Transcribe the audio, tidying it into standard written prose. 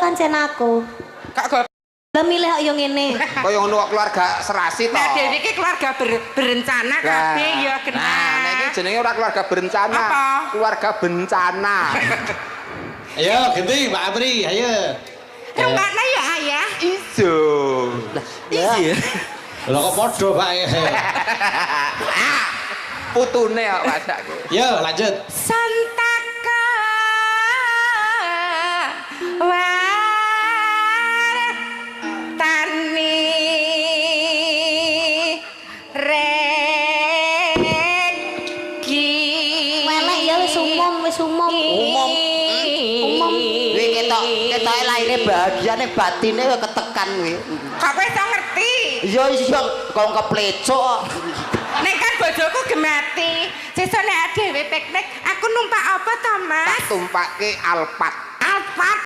ancen aku. Kok go Lah milih kok yo ngene. Kaya ngono kok keluarga serasi to. Nah, dhewe iki keluarga berencana kabeh ya kena. Nah, nek iki jenenge ora keluarga berencana, Apa? Keluarga bencana. Ayo ganti Mbak Apri, ayo. Rungokno ya, Ayah. Ijo. Iya. Lah kok padha, Pak? Putune kok masakku. Yo lanjut. Santaka wartani regi. Welek ya wis umum, wis umum. Umum. Umum. Kuwi ketok ketoke lahire bahagia ning batine kaya ketekan kuwi. Kok kowe iso ngerti? Iya iya kok keplecok kok. Nek kan bojoku gemati. Sesuk nek dhewe piknik, aku numpak apa to, Mas? Tak tumpake Alphard. Alphard.